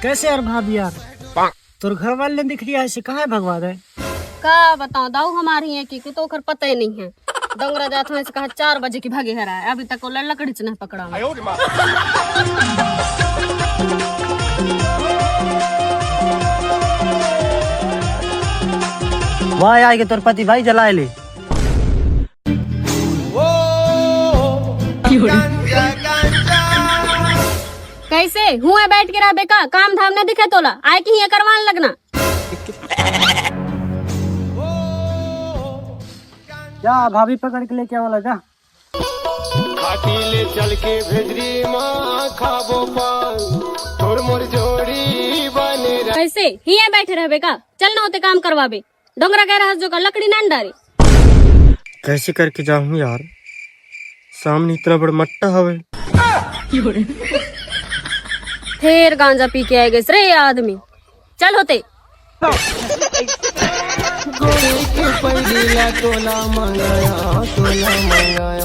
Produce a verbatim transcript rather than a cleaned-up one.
कैसे यार भाभी यार, तोर घर वाले ने दिख लिया है, कहाँ है भगवा दे? का बताओ दाऊ, हमारी है कि, कि तो ओकर पता ही नहीं है। डोंगरा जात हूँ, कहा चार बजे की भागे हरा है, अभी तक वो लकड़ी च नहीं पकड़ा। वाह, आए के तोर पति भाई जलाए ले। कैसे हुए बैठ के रहबे का? काम धाम न दिखे तोला, आए के हिया करवान लगना। जा भाभी पकड़ के लेके आवा ला जा। घाटी ले चल के भेजरी माँ खाबो पान, तोर मोर जोड़ी बने रह। कैसे हिया बैठे रहबे का? चल ना होते काम करवाबे। डोंगरा कह रहा जो का लकड़ी नान डारे। कैसे करके जाऊं यार, सामने इतना बड़ा मट्टा हवे। फिर गांजा पी के आए गए रे आदमी। चल होते। गोरी के पहिला तोला मंगाया, तोला मंगाया।